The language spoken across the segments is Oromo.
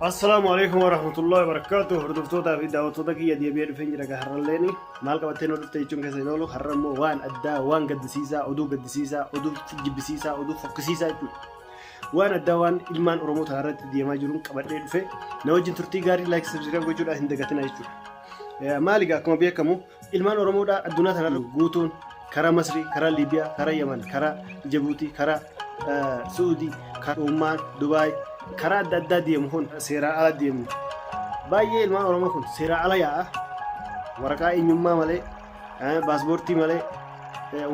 Assalaamu alaikum warahmatullahi wabarakatuh. Hordoftootaa fi daawwattoota kiyya deebi'ee dhufeen jira har'alleeni. Maal qabattee nu dhufte jechuun keessa hin oolu. Har'a immoo waan addaa, waan gaddisiisaa, oduu gaddisiisaa, oduu jibbisiisaa, oduu fokkisiisaa jechuudha. Waan addaa waan ilmaan Oromoo ta'an irratti deemaa jiruun qabadhee dhufe. Na wajjin turtii gaarii like subscribe gochuudhaan hin dagatinaa jechuudha. Maali egaa akkuma beekamu Ilmaan Oromoodhaa addunyaa tanarra guutuun karaa Masrii, karaa Liibiyaa, karaa Yaman, karaa Jabuutii, karaa Su'uudii, karaa Omaan, Dubaay, karaa adda addaa deemu kun seeraa ala deemu. Baay'ee ilmaan Oromoo kun seeraa ala yaa'a. Waraqaa eenyummaa malee, paaspoortii malee,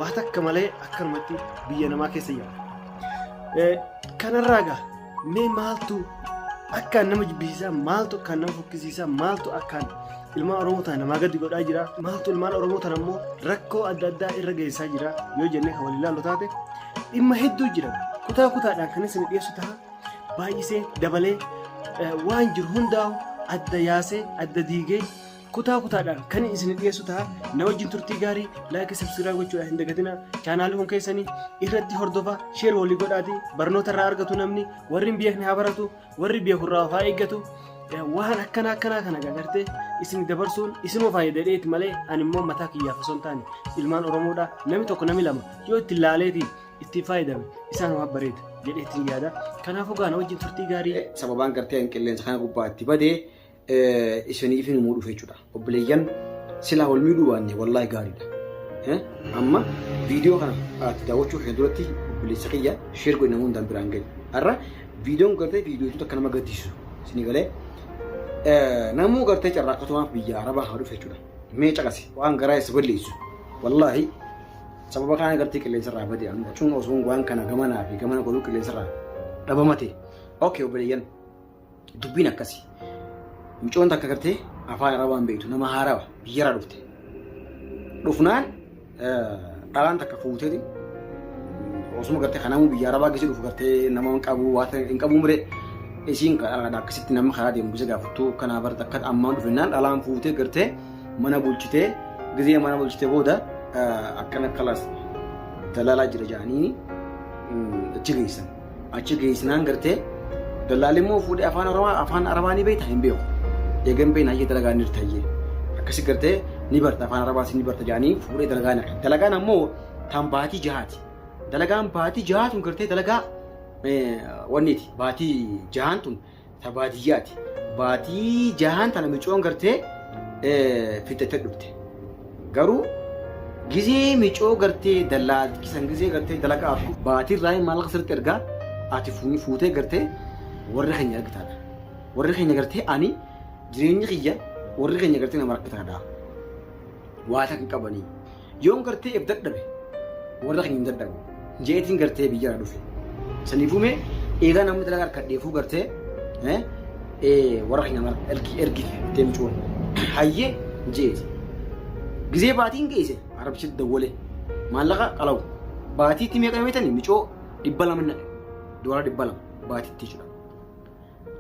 waa takka malee akkanumatti biyya namaa keessa yaa'a. Kanarraa egaa mee maaltu akkaan nama jibbisiisaa, maaltu akkaan nama fokkisiisaa, maaltu akkaan ilmaan Oromoo tana namaa gadi godhaa jira. Maaltu ilmaan Oromoo tana immoo rakkoo adda addaa irra geessaa jira yoo jennee kan waliin ilaallu taate dhimma hedduu jira. Kutaa kutaadhaan kan isin dhiyeessu ta'a. Baay'isee dabalee waan jiru hundaa'u adda yaasee adda diigee kutaa kutaadhaan kan isin dhiyeessu ta'a. Na wajjin turtii gaarii like subscribe gochuudhaan hin dagatina. Chaanaalii kun keessanii irratti hordofaa share walii godhaati barnoota irraa argatu namni warri hin beekne haa baratu. Warri beeku irraa of haa eeggatu. Waan akkana akkanaa kana gartee isin dabarsuun isinuma fayyada jedheeti malee ani immoo mataa kiyyaaf osoo hin taane ilmaan Oromoodha. Namni tokko namni lama yoo itti laaleeti ittiin fayyadame isaan waan bareeda jedheetiin yaada. Kanaafuu gaana wajjin turtii gaarii. Sababaan gartee qilleensa kana gubbaa itti badee isiniif himuu dhufe jechuudha. Obboleeyyan silaa wal miidhuu baanne wallaahi gaariidha. Amma viidiyoo kana ati daawwachuu kee duratti obboleessa kiyya sheer godhi nama hundaan biraan gahi. Har'a viidiyoon gartee viidiyoo takka nama gaddisiisu isinii galee namuu gartee carraaqqatumaaf biyya arabaa haa dhufe jechuudha. Mee caqasi waan garaa isa balleessu wallaahi sababa kana gartee qilleensa irraa bade anu jechuun osoo waan kana gamanaa fi gamana godhuu qilleensa irraa dhabamate. Okay obboleeyyan. Dubbiin akkasi. Mucoon takka gartee afaan arabaa hin beektu nama haarawa biyyarraa dhufte. Dhufnaan dhalaan takka fuuteeti osuma gartee kanamuu biyya arabaa keessa dhufu gartee nama hin qabu waa ta'e hin qabu mure isiin akkasitti nama karaa deemu gisa gaafattu kanaa barta akka ammaan dhufennaan dhalaan fuutee gartee mana bulchitee gizee mana bulchitee booda akkana kalaas dalalaa jira jedhanii achi geessan. Achi geessinaan gartee dallaalli immoo fuudhee afaan Oromoo afaan Arabaa ni beekta hin beeku. Eegan beekna hayyee dalagaa ni jirta hayyee. Akkasi gartee ni barta afaan Arabaas ni barta jedhanii fuudhee dalagaa naqe. Dalagaan ammoo tan baatii jahaati. Dalagaan baatii jahaa tun gartee dalagaa wanniiti baatii jahaan tun ta baadiyyaati. Baatii jahaan tana micoon gartee fixattee dhufte. Garuu gizee micoo gartee dallaalchisan gizee gartee dalagaa arku baatii irraa maallaqa sirriitti ergaa ati fuutee gartee warri keenya argitaadha. Warri keenya gartee ani jireenyi kiyya warri keenya gartee nama rakkataadha. Waa takka hin qabanii. Yoon gartee if dadhabe warra keenya hin dadhabu. Jeetiin gartee biyyarraa dhufe. Saniifuu mee eegaa namni dalagaa harkadheefuu gartee warra keenya mara ergi ergi jettee mucoon. Hayyee jeeti. Gizee baatiin geesse arabsitti dawwale maallaqa qalawu. Baatiitti meeqa beektanii micoo 200 naqe. Doolaara 200 baatiitti jechuudha.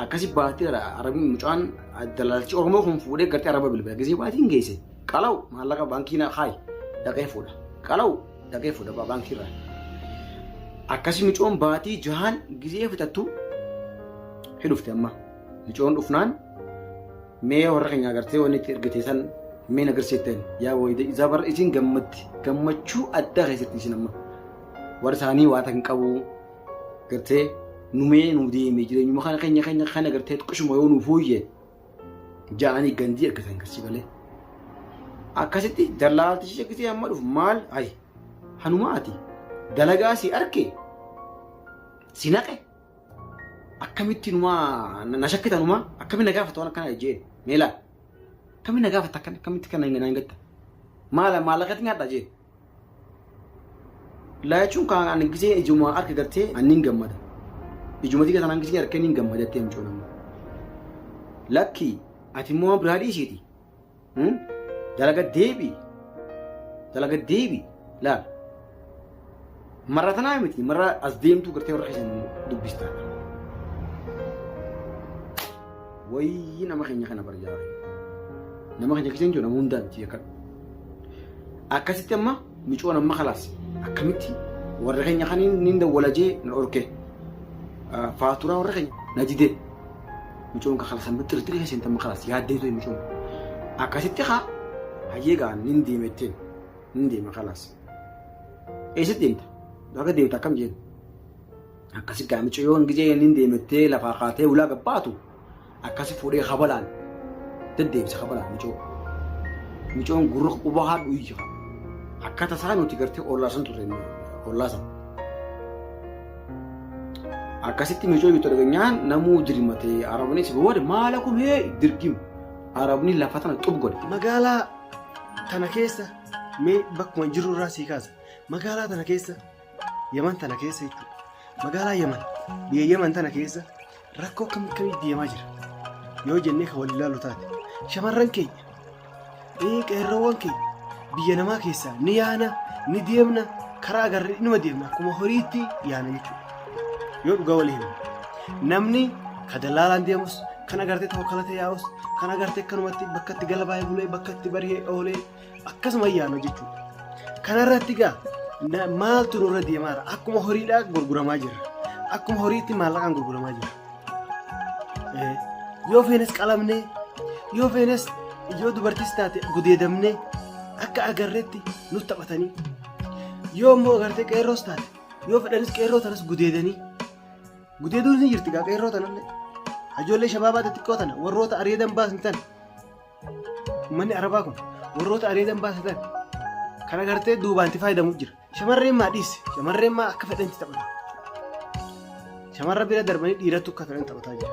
Akkasi baatii arabni mucaan dalaalchi Oromoo kun fuudhee gartee araba bilbila. Gizee baatiin geesse qalawu maallaqa baankii na kaayi dhaqee fuudha. Qalawu dhaqee fuudha baankii irraa. Akkasi micoon baatii jahaan gizee fixattu hidhufte amma. Micoon dhufnaan mee warra keenya agartee wanni itti ergite san mee na agarsiifteen yaa wayida isaa bara isin gammatti gammachuu addaa keessatti isin amma warra isaanii waan hin qabu gartee numee nu deeme jireenyuma kana keenya keenya kana gartee xiqqishuma yoo nu fooyye ja'anii gandii argatan garsii galee. Akkasitti dallaaltichi gisee amma dhufu maal ayi hanuma ati dalagaa si arke si naqe akkamitti numaa na shakkita numaa akkamitti na gaafata waan akkanaa jeen mee laal akkamitti na gaafata akkamitti kana naan gatta maala maallaqatti nyaadha jeen. Laa jechuun kan ani gisee ijuma arke gartee ani nin gammada. Ijuma tika sanaan gisee arkee nin gammada jettee mucoon amma. Lakki ati immoo waan biraa dhiisiiti. Dalaga deebi. Dalaga deebi. Laal. Marra tanaa miti marra as deemtuu gartee warra keessan dubbistaa. Wayii nama keenya kana barjaa. Nama keenya keessa hin jiru nama hundaa miti yakka. Akkasitti amma micoon amma kalaas akkamitti warra keenya kan inni dawwala jee na dhorke. Faaturaa warra keenya na dide. Mucoon ka kalasan xirxirii keessa hin kalas yaaddee ture mucoon. Akkasitti haa hayyee gaa nin deema ittiin nin deema kalas. Eessatti deemta? Bakka deemta akkam jeen? Akkasi gaa mucayyoon gizee nin deemattee lafaa kaatee ulaa gabbaatu akkasi fuudhee kabalaan deddeebise kabalaan mucoo. Mucoon gurra quba haadhu iyya. Akka tasaa nuti gartee ollaa san turre ollaa san. Akkasitti mucoo bitu dhageenyaan namuu dirmatee arabnis booda maala kun hee dirgim arabni lafa tana xub godhe. Magaalaa tana keessa mee bakkuma jiru irraa sii kaasa. Magaalaa tana keessa Yaman tana keessa jechuudha. Magaalaa Yaman biyya Yaman tana keessa rakkoo akkamii akkamii deemaa jira yoo jennee kan wal ilaalu taate shamarran keenya qeerroowwan keenya biyya namaa keessaa ni yaana ni deemna karaa agarre inuma deemna akkuma horiitti yaana jechuudha. Yoo dhugaa walii himne namni ka dallaalaan deemus kan agartee tawakkalate yaa'us kan agartee akkanumatti bakka itti gala baay'ee bulee bakka itti bari'ee oolee akkasuma yaana jechuudha. Kanarratti gaa maaltu nurra deemaara? Akkuma horiidhaa gurguramaa jira. Akkuma horiitti maallaqaan gurguramaa jira. Yoo feenes qalamnee, yoo feenes yoo dubartiis taate gudeedamnee akka agarreetti nu taphatanii. Yoo immoo agartee qeerroos taate, yoo fedhanis qeerroo tanas gudeedanii. Gudeeduun ni jirti gaa qeerroo tanallee. Ijoollee shabaabaa xixiqqoo tana warroota areedan baasni tana. Uummanni Arabaa kun warroota areedan baasatan kan agartee duubaan itti fayyadamu jira. Shamarreen maa dhiisi? Shamarreen maa akka fedhan itti taphata? Shamarra bira darbanii dhiirattu akka fedhan taphataa jira.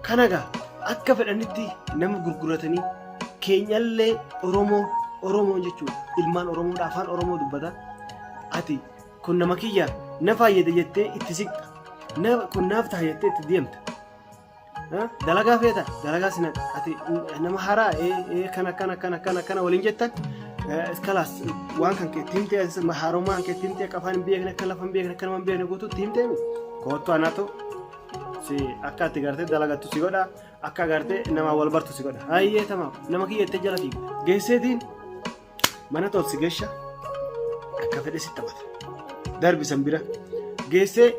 Kana egaa akka fedhanitti nama gurguratanii keenyallee Oromoo Oromoon jechuudha. Ilmaan Oromoodha afaan Oromoo dubbata. Ati kun nama kiyya na fayyada jettee itti siqxa. Kun naaf ta'a jettee itti deemta. Dalagaa feeta dalagaa sina ati nama haaraa kana kana kana kana kana waliin jettan kalaas waan kan kee itti himtee haarommaa kan kee itti himtee akka afaan hin beekne akka lafa hin beekne akka nama hin beekne guutuu itti himtee koottu anaatu si akka ati gartee dalagattu si godha akka gartee nama wal bartu si godha hayyee tamaam nama kiyya itti jala fiiga geesseetiin mana tolsi gesha akka fedhe si taphata. Darbi san bira geessee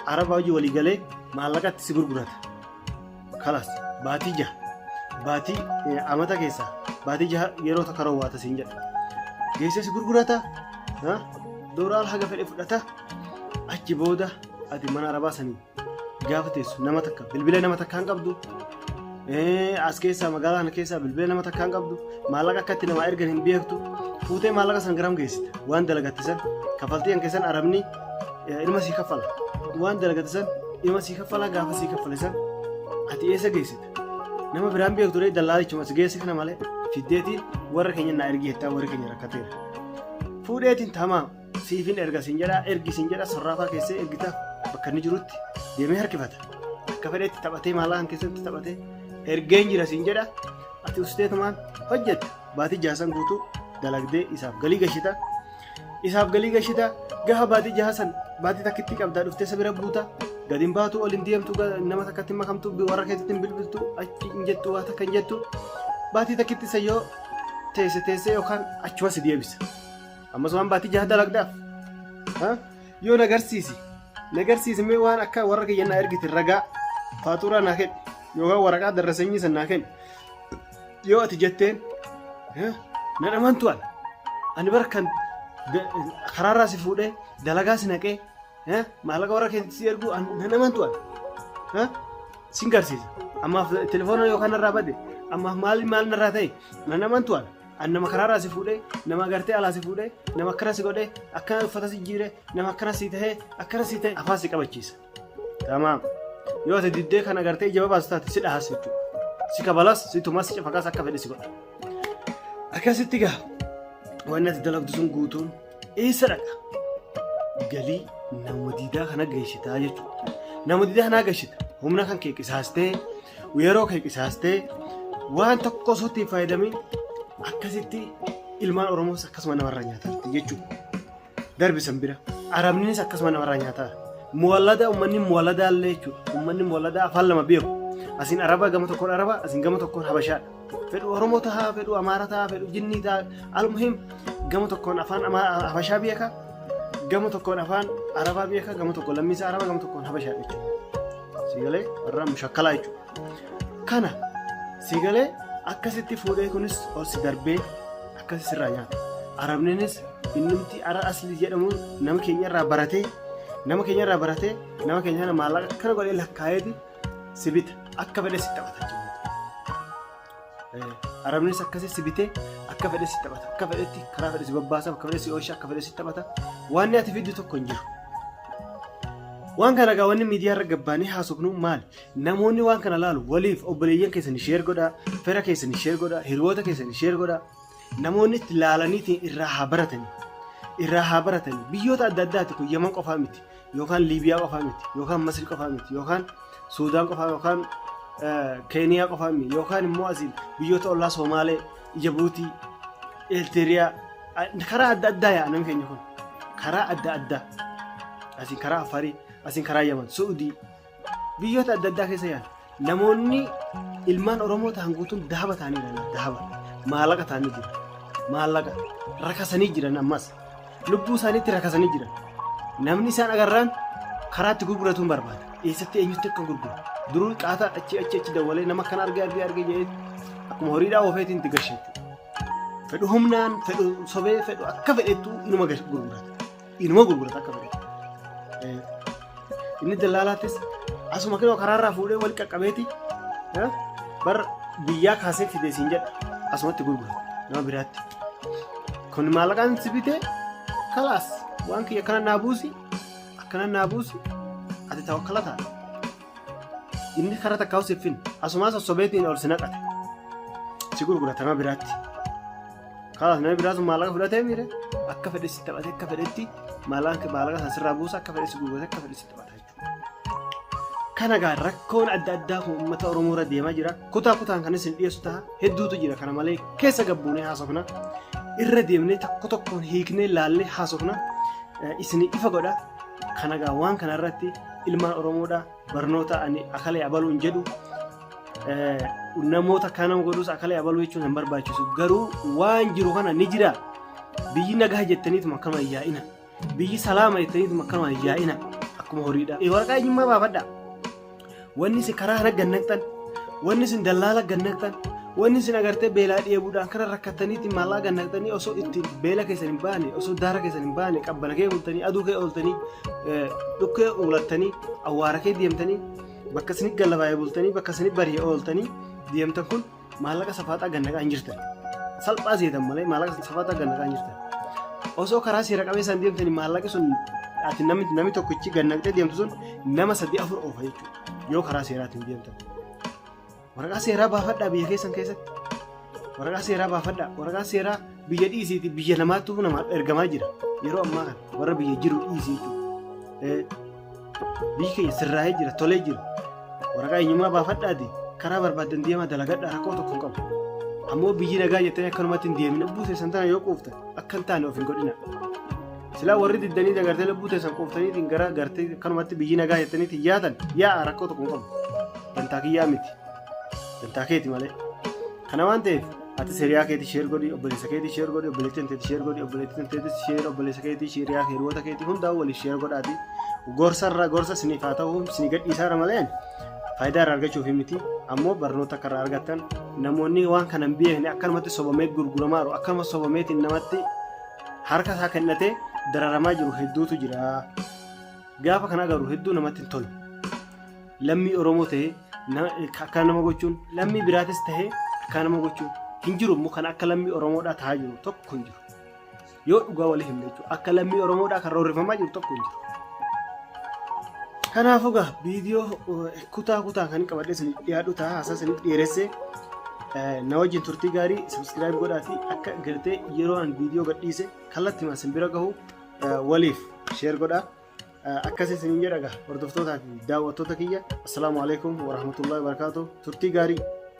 araba hojii walii galee maallaqatti si gurgurata. Kalaas baatii jaha baatii amata keessaa baatii jaha yeroo takka roowwaata siin jedha. Geessee si gurgurata dooraal haga fedhe fudhata achi booda ati mana arabaa sanii gaafa teessu nama takka bilbila nama takka hin qabdu as keessaa magaalaa kana keessaa bilbila nama takka hin qabdu maallaqa akka itti namaa ergan hin beektu fuutee maallaqa san garam geessita waan dalagatte san kafaltii kan keessan arabni ilma sii kaffala waan dalagatte san ilma sii kaffala gaafa sii kaffale san ati eessa geessita nama biraan beektu ree dallaalichuma si geesse kana malee fiddeetiin warra keenya naa ergi jettaa warri keenya rakkateera fuudheetiin tamaa siifin erga siin jedha ergi siin jedha sorraafaa keessee ergitaaf bakka inni jirutti deemee harkifata. Akka fedhetti taphatee maallaqaan keessatti taphatee ergeen jira siin jedha ati usteetumaan hojjetta baatii jaasan guutuu dalagdee isaaf galii gashita. Isaaf galii gashita gaha baatii jaasan baatii takkitti qabdaa dhuftee isa bira buuta gadi hin baatu ol hin deemtu nama takkatti hin makamtu warra keessatti hin bilbiltu achi hin jettu waa takka hin jettu baatii takkitti isa yoo teesse teessee yookaan achuma si deebisa. Ammas waan baatii jaha dalagdaaf. Yoo na garsiisi. Na garsiisi mee waan akka warra kiyya naa ergite ragaa faatuuraa naa kenni yookaan waraqaa darrasanyii san naa kenni. Yoo ati jetteen nan amantu ani. Ani bara kan karaarraa si fuudhee dalagaa si naqee maallaqa warra keetti si ergu nan amantu ani. Sin garsiisa. Ammaaf telefoona yookaan narraa bade ammaaf maal maal narraa ta'e nan amantu ani. An nama karaarraa si fuudhee, nama agartee alaa si fuudhee, nama akkana si godhee, akkana uffata si jijjiiree, nama akkana si tahee, akkana si ta'e afaan si qabachiisa. Tamaam. Yoo ati diddee kan agartee ija babaasu taate si dhahas jechuudha. Si kabalas, si tumas, si cafaqas akka fedhe si godha. Akkasitti gaa wanni ati dalagdu sun guutuun eessa dhaqa? Galii nama diidaa kana geessitaa jechuudha. Nama diidaa kana geessita. Humna kan kee qisaastee yeroo kee qisaastee waan tokko osoo itti hin fayyadamin akkasitti ilmaan Oromoos akkasuma namarraa nyaatarti jechuudha. Darbi san bira Arabninis akkasuma namarraa nyaataa. Muwallada uummanni muwalladaa illee jechuudha. Uummanni muwalladaa afaan lama beeku. Asiin Araba gama tokkoon Araba asiin gama tokkoon Habashaadha. Fedhu Oromoo tahaa fedhu Amaara tahaa fedhu Jinnii tahaa almuhim gama tokkoon afaan Habashaa beeka gama tokkoon afaan Arabaa beeka gama tokkoon lammiisaa Araba gama tokkoon Habashaadha jechuudha. Siigalee warra mushakkalaa jechuudha. Kana si galee akkasitti fuudhee kunis ol si darbee akkasi sirraa nyaata. Arabninis innumti ara asli jedhamu nama keenya irraa baratee nama keenya irraa baratee nama keenya kana maallaqa akkana godhee lakkaa'eeti si bita akka fedhe si taphata jechuudha. Arabnis akkasi si bitee akka fedhe si taphata akka fedhetti karaa fedhe si babbaasa akka fedhe si oolcha akka fedhe si taphata waan ati fiddu tokko hin jiru. Waan kana egaa wanni miidiyaa irra gabbaanii haasofnu maali? Namoonni waan kana laalu waliif obboleeyyan keessan share godhaa, fira keessan share godhaa, hiriyoota keessan share godhaa. Namoonni itti laalaniitiin irraa haa baratanii. Irraa haa baratanii. Biyyoota adda addaati kun Yaman qofaa miti. Yookaan Liibiyaa qofaa miti. Yookaan Masri qofaa miti. Yookaan Suudaan qofaa yookaan Keeniyaa qofaa miti. Yookaan immoo asiin biyyoota ollaa Somaalee, Jabuutii, Eertiriyaa karaa adda addaa yaa'a namni keenya kun. Karaa adda addaa. Asiin karaa Afarii, asiin karaa Yaman, Su'udii biyyoota adda addaa keessa yaa'an. Namoonni ilmaan Oromoo ta'an guutuun dahaba ta'anii jiran dahaba maallaqa ta'anii jiran maallaqa rakasanii jiran ammas lubbuu isaaniitti rakasanii jiran namni isaan agarraan karaatti gurguratuun barbaada eessatti eenyutti akka gurguru duruu qaata achi achi achi dawwalee nama akkana argee argee argee jedhee akkuma horiidhaa oofeetiin itti gashe jechuudha. Fedhu humnaan fedhu sobee fedhu akka fedhettu inuma gurgurata inuma gurgurata akka fedhetti. Inni dallaalaattis asuma kinoo karaarraa fuudhee wal qaqqabeeti bar biyyaa kaasee fidee siin jedha asumatti gurgura nama biraatti. Kun maallaqaan si bitee kalaas waan kiyya akkana naa buusi akkana naa buusi ati tawakkala ta'a. Inni karaa takkaa siif finne asumaa sossobeetiin ol si naqate si gurgurata nama biraatti. Kalaas namni biraa sun maallaqa fudhatee miire akka fedhe si taphate akka fedhetti maallaqa maallaqa sana sirraa buusa akka fedhe si gurgurate akka fedhe si taphata jechuudha. Kana egaa rakkoon adda addaa kun uummata Oromoo irra deemaa jira. Kutaa kutaan kan isin dhiyeessu ta'a hedduutu jira kana malee keessa gabbuunee haasofna. Irra deemnee tokko tokkoon hiiknee laallee haasofna. Isin ifa godha. Kana egaa waan kana irratti ilmaan Oromoodha barnoota ani akalee abaluun jedhu namoota akka nama godhus akalee abaluu jechuun hin barbaachisu. Garuu waan jiru kana ni jira. Biyyi nagaa jettaniituma akkanuma hin yaa'ina. Biyyi salaama jettaniituma akkanuma hin yaa'ina. Akkuma horiidha. Waraqaa eenyummaa baafadha. Wanni isin karaa kana gannaqxan, wanni isin dallaala gannaqxan, wanni isin agartee beelaa dheebuudhaan kana rakkattaniitiin maallaqa gannaqxanii osoo ittiin beela keessan hin baane, osoo daara keessan hin baane, qabbana kee bultanii, aduu kee ooltanii, dhukkee uulattanii, awwaara kee deemtanii bakka isin gallabaa'ee bultanii bakka isin bari'ee ooltanii deemtan kun maallaqa safaaxaa gannaqaa hin jirtan. Salphaa seetan malee maallaqa safaaxaa gannaqaa hin jirtan. Osoo karaa seera qabeessaan deemtanii maallaqi sun ati namni namni tokkichi gannaqxee deemtu sun nama sadii afur oofa jechuudha. Yoo karaa seeraatiin deemtan. Waraqaa seeraa baafadhaa biyya keessan keessatti. Waraqaa seeraa baafadhaa. Waraqaa seeraa biyya dhiisiiti biyya namaattuu nama ergamaa jira. Yeroo ammaa kana warra biyya jiru dhiisii jechuudha. Biyyi keenya sirraa'ee jira, tolee jira. Waraqaa eenyummaa baafadhaati karaa barbaaddan deemaa dalagadhaa rakkoo tokko hin qabu. Ammoo biyyi nagaa jettanii akkanumatti hin deemin. Lubbuu teessan tana yoo quuftan akka hin taane of hin godhina. Silaa warri diddanii dagartee lubbuu teessan quuftaniitiin gara gartee akkanumatti biyyi nagaa jettaniitiin yaatan yaa'a rakkoo tokko hin qabu. Dantaa kiyyaa miti. Dantaa keeti malee. Kana waan ta'eef ati hiriyaa keetii share godhi, obboleessa keetii share godhi, obboleettii teetii share godhi, obboleettii teetis share, obboleessa keetii, hiriyaa hiriyoota keetii hundaa waliif share godhaati. Gorsa irraa gorsa isiniif haa ta'u isinii gadhiisaara malee faayidaa irraa argachuuf miti. Ammoo barnoota akka irraa argattan namoonni waan kana hin beekne akkanumatti sobamee gurguramaaru akkanuma sobameetiin namatti harka isaa kennatee dararamaa jiru hedduutu jira. Gaafa kana agarru hedduu namatti hin tolu. Lammii Oromoo ta'ee akka nama gochuun lammii biraatis ta'ee akka nama gochuun hin jiru immoo kan akka lammii Oromoodhaa ta'aa jiru tokko hin jiru. Yoo dhugaa walii himne jechuudha akka lammii Oromoodhaa kan roorrifamaa jiru tokko hin jiru. Kanaafuu egaa viidiyoo kutaa kutaan kan qabadhee isin dhiyaadhu ta'a haasaa isin dheeressee na wajjin turtii gaarii subscribe godhaatii akka gartee yeroo an viidiyoo gadhiise kallattimaan isin bira gahu waliif share godhaa. Akkas isiniin jedha egaa hordoftootaa fi daawwattoota kiyya. Assalaamu alaikum warahmatullahi wabarakatuh. Turtii gaarii.